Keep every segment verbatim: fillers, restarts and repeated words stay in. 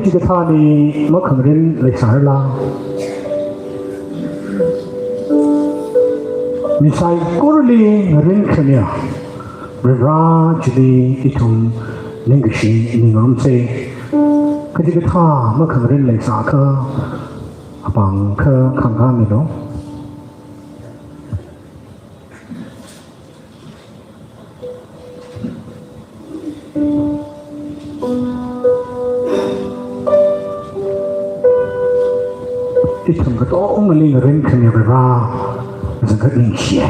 Kachikathāna makhangarin leisāla. Mi saikorali ngarinkhamiya Varivara chili ithum ningkashi ningarumsa. Kachikathā makhangarin leisākha, apāng akha khangkhāmilu. Ithum katongali ngarinkhami Varivara, zangkhat ningshiya.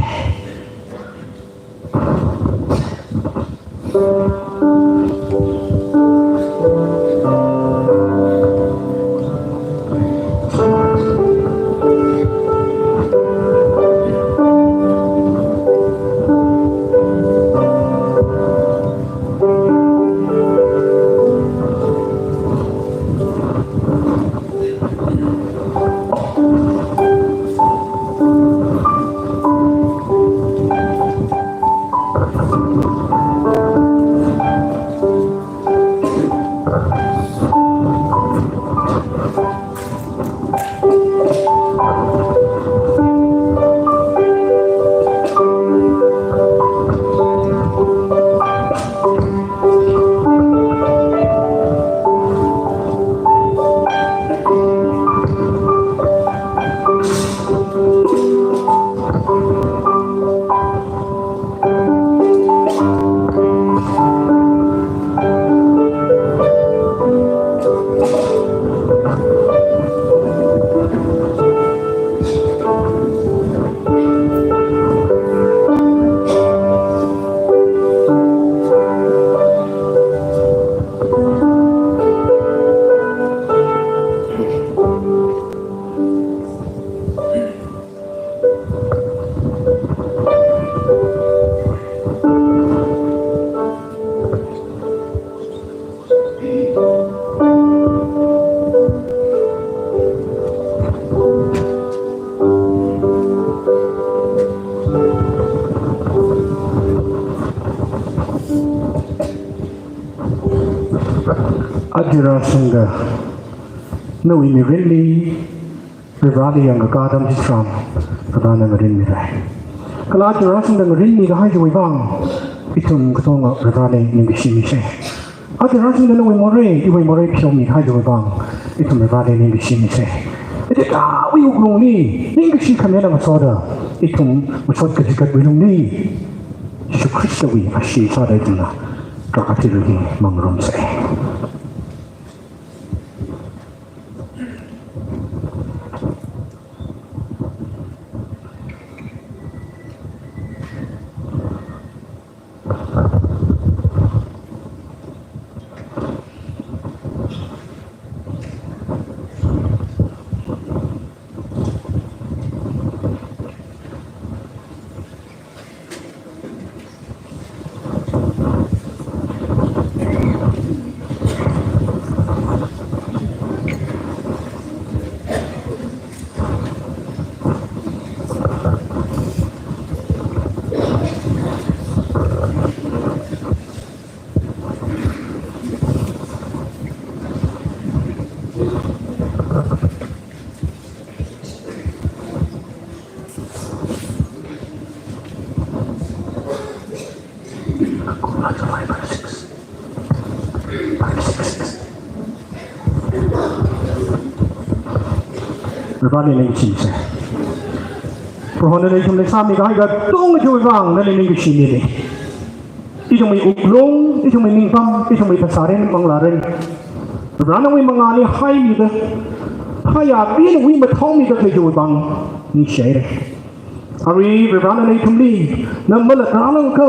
Aja rāshungda nawui mirinli Varivarali yangkakā atam chitharan, Varivarana ngarinmirai. Kala aja rāshungda ngarinmikahai chiwui vang, ithum katonga Varivarali ningkashi misa. Aja rāshungda nawui morei, iwui morei pheomikahai chiwui vang, ithum Varivarali ningkashi misa. Hithāda iwui wuklungli ningkashi khami eina ngasoda, ithum masot kachigatwui lungli Jishu Khristawui ashee sāda ithumna tarākha athishurda mangarumsa. Vareli ningshimsa. Prohona ithumli sāmikahai katonga chiwui vang nali ningshimili. Ithumwui wuklung, ithumwui ningpam, ithumwui phasārin, manglārin, Vare nawui mangāli haimida, hayabinwui mathāmida khalei chiwui vang ningshihaira. Arui Vare nana ithumli, na malatranglakha,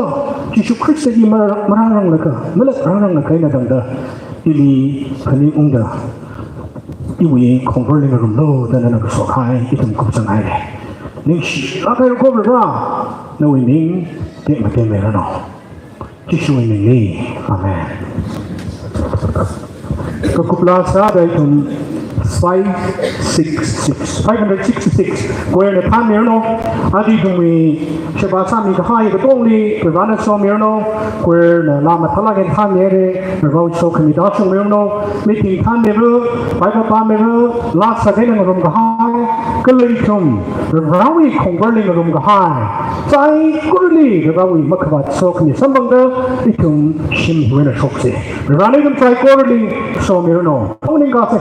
Jishu Khristali mara-, marāranglakha, malatranglakha eina tangda, ili phaningungda, iwui khongkorli ngarumlu da nana kasokhai, ithum kupsanghaira. Ningshilāk haira ko Vare, nawui ming tekmatekmiranu. Jishuwui mingli. Amen. Kakupla sāda ithum five six six, five hundred sixty-six. Choir na thānmiranu. Aja ithumwui sheba sāmikahai katongli Varena somiranu. Choir na laa mathālāk eina thānmira. Varewui sokhami tāshungmiranu. Meeting thānmilu, Bible pāmilu, laa sāda eina ngarumkahai, kala ithum Varewui khongkorli ngarumkahai saikorali Varewui makhavāt sokhami samphangda ithum shim hiwui eina shoksa. Varena ithum saikorali somiranu. Phaning kasa.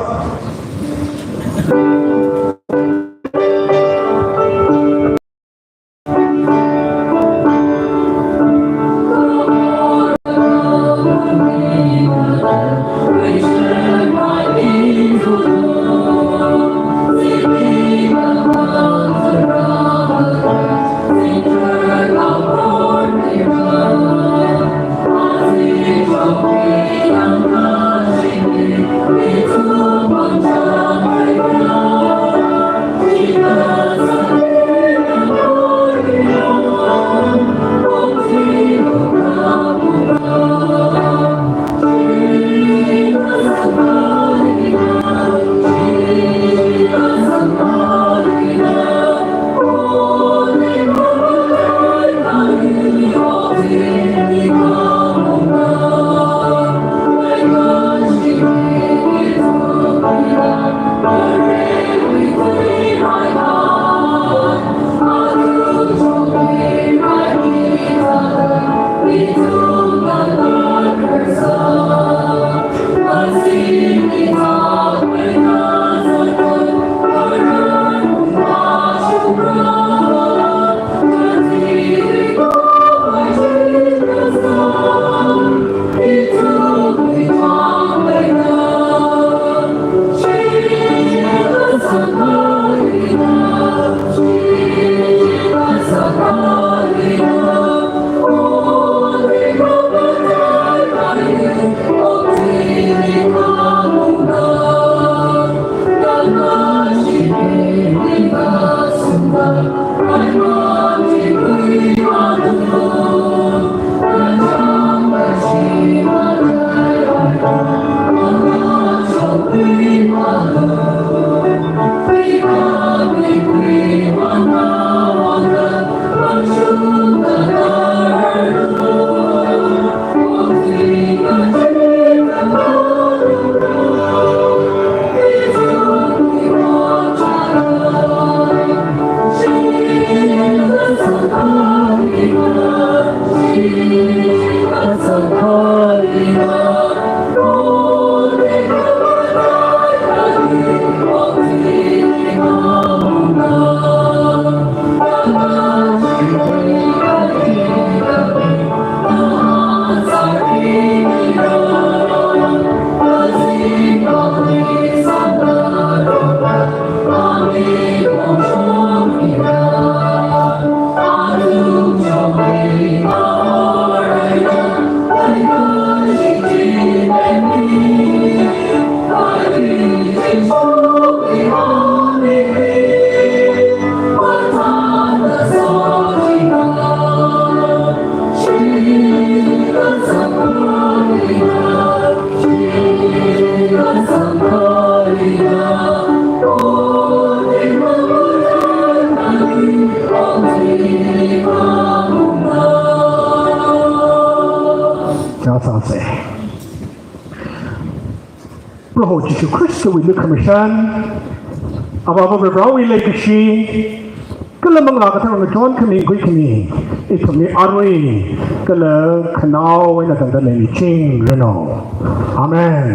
Chāsāsa. Proho Jishu Khristawui lukhamashan, Avāva Varewui leikashi, kala Manglā Katharana chonkhami, khuikhami, ithumli arui kala khanaowa eina tangda leimichingranu. Amen.